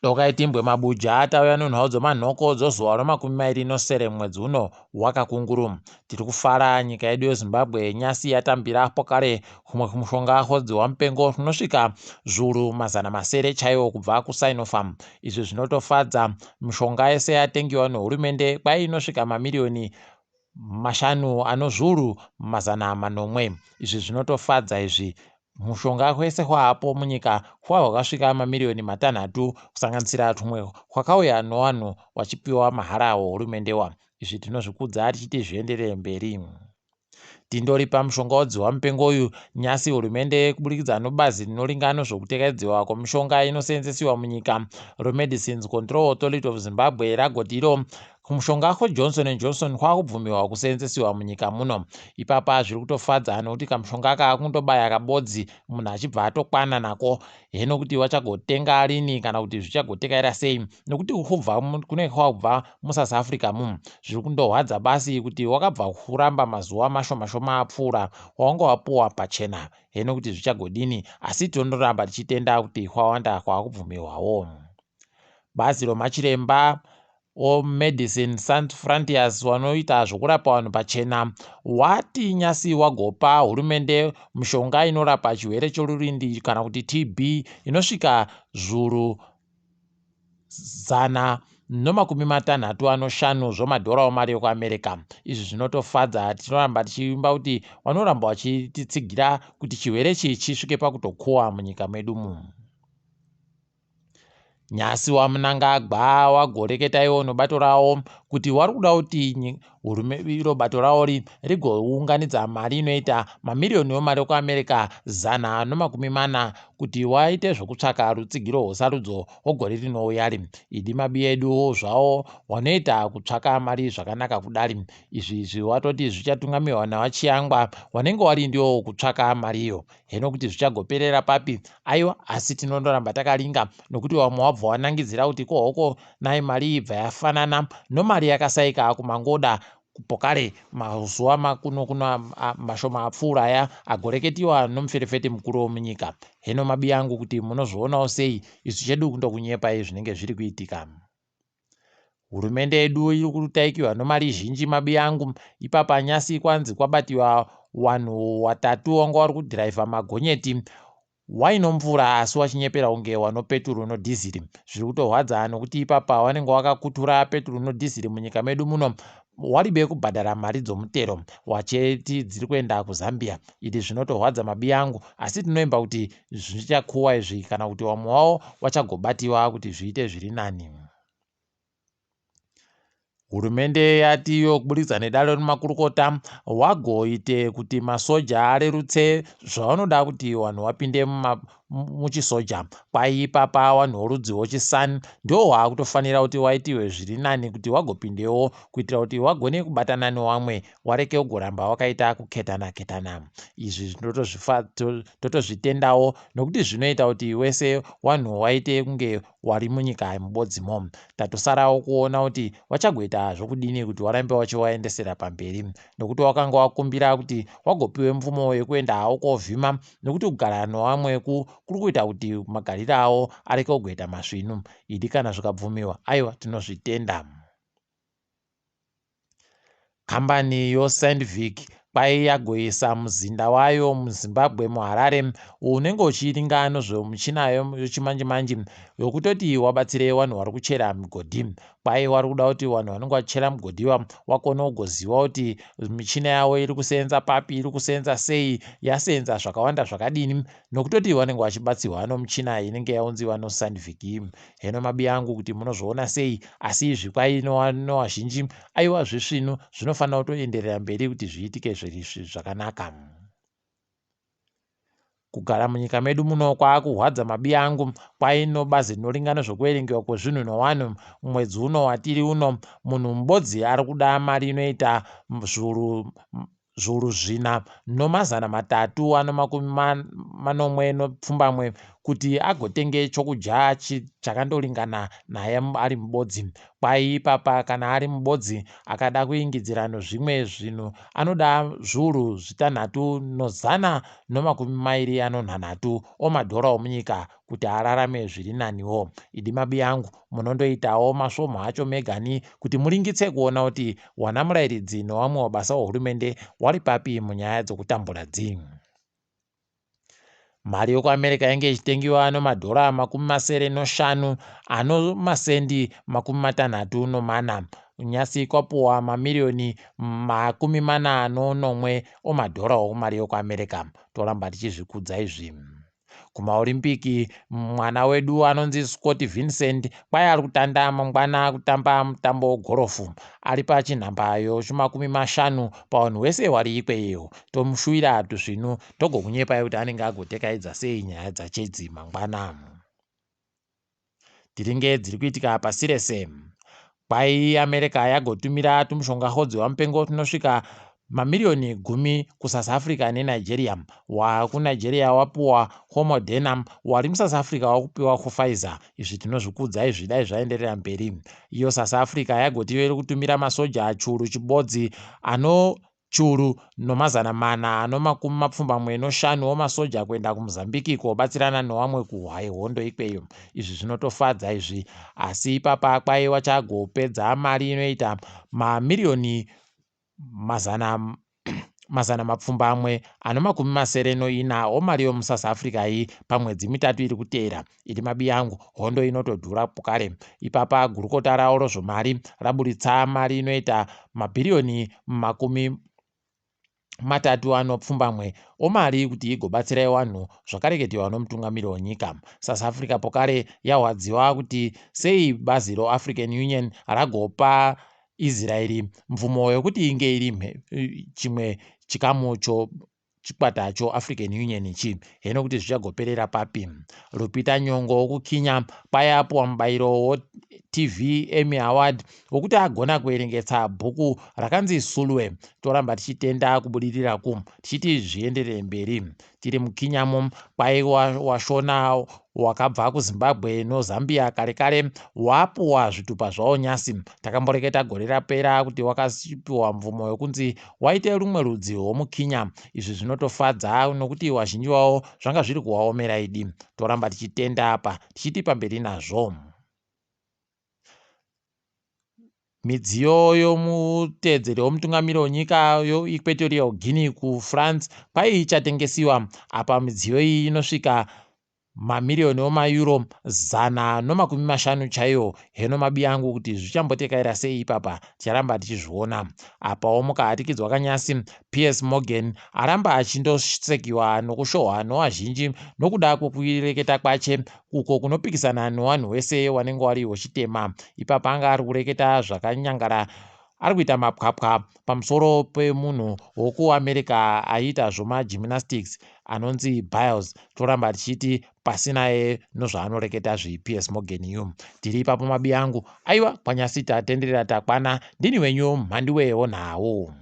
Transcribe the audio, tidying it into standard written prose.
Dokai timbwe mabuja atauya nenhau dzemanhoko dzezuva remakumi mairi nesere mwedzi uno waKakunguru. Tiri kufara nyika yedu yeZimbabwe nyasi yatambira pokare humwe humushonga hwodzihwa mupengo hunosvika zviuru 600 chaiwo kubva kuSinofarm. Izvi zvinotofadza mishonga yese yatengiwa nehurumende kwai inosvika mamiriyoni 7,700. Izvi zvinotofadza izvi. Mushonga hwese hwaapo munyika hwava hwakasvika mamiriyoni 6 kusanganisira twumwe hwakauya nevanhu vachipiwa mahara hurumende wa. Izvi tinozvikudza tichiti zvienderere mberi. Tindori pamushonga wodzihwa mupengo uyu, nyasi hurumende kuburikidza nobazi rinoringa nezvekutekaidzewa kwemishonga inoseenzesiwa munyika reMedicines Control Authority of Zimbabwe ragoti iro kumushonga kweJohnson and Johnson kwakubvumiwa kuseenzesiwa munyika muno. Ipapa zviri kutofadza nokuti kamushonga aka kundobaya kabodzi munhu achibva atokwana nako. Heno kuti wachagotenga rini kana kuti zvichagotekaira sei nokuti kubva kunenge kwakubva muSouth Africa mu zviri kundohwadza basi kuti wakabva kuramba mazuva mashoma shoma apfuura wawanga wapuwa pachena. Heno kuti zvichagodini asi tinondoramba tichitenda kuti kwawanda kwakubvumiwawo. Bazi romachiremba oMedicine Sans Frontiers vanoita zvokurapa vanhu pachena wati nyasi wagopa hurumende mishonga inorapa chirwere chorurindi kana kuti TB inosvika zviuru 165 zvomadhora omari yekuAmerica. Izvi zvinotofadza, tinoramba tichiimba kuti vanoramba vachititsigira kuti chirwere ichi chisvike pakutokuwa munyika medu mu. Nyasi waMnangagwa wagoreketa iwo nobato rawo kuti wari kuda kuti iro bato rawo rigounganidza mari inoita mamiriyoni emari ekuAmerica 140 kuti waite zvokutsvaka rutsigiro rwesarudzo rwegore rinouyari. Idi mabi edu zvawo wanoita kutsvaka mari zvakanaka kudari. Izvi watoti zvichatungamirwa naVaChiyangwa wanenge wari ndiwo kutsvaka mariyo. Heno kuti zvichagoperera papi aiwa, asi tinondoramba takaringa nokuti vamwe wabva wanangidzira kuti kohoko nai mari ibva yafanana nomari yakasaika kumangoda pokare mazuva makuno kuno mashoma apfuura aya agoreketiwa nomuferefeti mukuru wemunyika. Heno mabi angu kuti munozvionawo sei, isu chedu kundokunyepai zvinenge zviri kuitika. Hurumende yedu iri kutaikiwa nomari zhinji mabi angu. Ipapa nyasi kwanzi kwabatiwa vanhu watatu wanga vari kudhiraivha magonyeti wainomvura asi wachinyepera kunge wano peturu nodhiziri. Zviri kutorwadza nokuti ipapa wanenge wakakutura peturu nodhiziri munyika medu muno waribe kubhadhara mari dzomutero wacheti dziri kuenda kuZambia. Izvi zvinotorwadza mabi angu, asi tinoimba kuti zvichakuwa izvi kana kuti vamwe wavo wachagobatiwa kuti zviite zviri nani. Hurumende yati iyo kuburikidza nedare remakurukota wagoite kuti masoja arerutse zvavanoda kuti vanhu vapinde muchisoja. Kwai ipapa vanhu vorudzi rwechiSan ndiwo hwaakutofanira kuti waitiwe zviri nani kuti wagopindewo kuitira kuti wagone kubatana nevamwe wareke kugoramba wakaita kuketana ketana. Izvi totozvitendawo nokuti zvinoita kuti wese wanhu waite kunge wari munyika mubodzimo. Tatosarawo kuona kuti wachagoita zvokudini kuti warambe wachiwaendesera pamberi nokuti wakanga wakumbira kuti wagopiwe mvumo yekuenda hawo kovhima nokuti kugara nevamwe kuri kuita kuti magariro avo areke kugoita masvinu. Idi kana zvikabvumiwa aiwa tinozvitenda. Kambani yoSandvik kwai yagoisa muzinda wayo muZimbabwe muHarare unenge uchiringa nezvemichina yechimanje manje yokutoti wabatsire vanhu vari kuchera migodhi. Kwai vari kuda kuti vanhu vanenge vachichera migodhi wakone kugoziva kuti michina yavo iri kuseenza papi, iri kuseenza sei, yaseenza zvakawanda zvakadini nokutoti vanenge vachibatsirwa nomuchina inenge yaunziwa noSandvik. Heno mabi angu kuti munozviona sei, asi izvi kwai nevazhinji aiwa zvisvinu zvinofanira kutoenderera mberi kuti zviitike zviri zvakanaka. Kugara munyika medu muno kwaakurwadza mabi angu. Kwai nobazi rinoringa nezvekuverengewa kwezvinhu nowanhu mwedzi uno watiri uno munhu mubodzi ari kuda mari inoita zviuru 4,300 manomwe nopfumbamwe kuti agotenge chokudya chakandoringana naye ari mubodzi. Kwai ipapa kana ari mubodzi akada kuingidzira nozvimwe zvinhu anoda zviuru zvitanhatu nozana nomakumi mairi anonhanhatu omadhora omunyika kuti ararame zviri naniwo. Idi mabiyangu munondoitawo masvomhu acho megani kuti muringitse kuona kuti wana murairidzi nowamwe wabasa wehurumende wari papi munyaya dzokutambura dzi. Mari yokuAmerica yange ichitengiwa nomadhora 65 ano masendi 64. Nyasi kwapuwa mamiriyoni 47 omadhora okumari yokuAmerica. Toramba tichizvikudza izvi. KumaOlimpiki mwana wedu anonzi Scott Vincent kwai ari kutanda mangwana kutamba mutambo wegorofu ari pachinhamba yochimakumi mashanu pavanhu wese wari ikweyo. Tomushuwira tusvinu togokunyepai kuti anenge agotekaidza sei nyaya dzachedzi mangwana. Tiringe dziri kuitika pasi rese. Kwai America yagotumira tumushonga hodziwa mupengo tunosvika mamiriyoni 10 kuSouth Africa neNigeria. WakuNigeria wapuwa Moderna, wari muSouth Africa wakupiwa Pfizer. Izvi tinozvikudza izvi dai zvaenderera mberi. Iyo South Africa yagoti iri kutumira masoja chiuru chibodzi ano chiuru nomazana mana ano 75 omasoja kuenda kuMozambique kobatsirana nowamwe kuhondo ikweyo. Izvi zvinotofadza izvi. Asi ipapa kwai wachagopedza mari inoita mamiriyoni 794 omari yomuSouth Africa iyi pamwedzi mitatu iri kuteera. Iri mabi yangu hondo inotodhura kare. Ipapa gurukota rawo rozvomari raburitsa mari inoita mabhiriyoni 38 omari kuti igobatsira vanhu zvakareketiwa nomutungamiri wenyika. South Africa pokare yahwadziwa kuti sei bazi roAfrican Union ragopa Israeri mvumo yokuti inge iri chimwe chikamu chikwata choAfrican Union ichi. Heno kuti zvichagoperera papi. Lupita Nyong'o wokuKenya kwai apuwa mubayiro weTV Emmy Award wokuti agona kuverengetsa bhuku rakanzi Sulwe. Toramba tichitenda kubudiriraku tichiti zvienderere mberi. Tiri muKenyamo kwai washona wakabva kuZimbabwe noZambia kare kare wapuwa zvitupa zvawo nyasi. Takamboreketa gore rapera kuti wakapiwa mvumo yokunzi waite rumwe rudzi rwomuKenya. Izvi zvinotofadza nokuti vazhinji vavo zvanga zviri kuvaomera idi. Toramba tichitenda apa tichiti pamberi nazvo. Midziyo yomuteedzeri womutungamiri wenyika yoEquatorial Guinea kuFrance kwai ichatengesiwa. Apa midziyo iyi inosvika mamiriyoni omayuro 150 chaiwo. Heno mabi angu kuti zvichambotekaira sei ipapa ticharamba tichizviona. Apawo mukahatikidzwa kanyasi Piers Morgan aramba achindosekiwa nokushohwa novazhinji nokuda kwokureketa kwache uko kunopikisana nevanhu wese wanenge wari wechitema. Ipapa anga ari kureketa zvakanyangara ari kuita mapwapwa pamusoro pemunhu wokuAmerica aiita zvomagymnastics anonzi Biles. Toramba tichiti pasinaye nozvaanoreketa zviPiers Morgan yu. Tiri ipapo mabi angu aiwa kwanyasi tatenderera takwana. Ndini wenyu mhandiwe wonhau.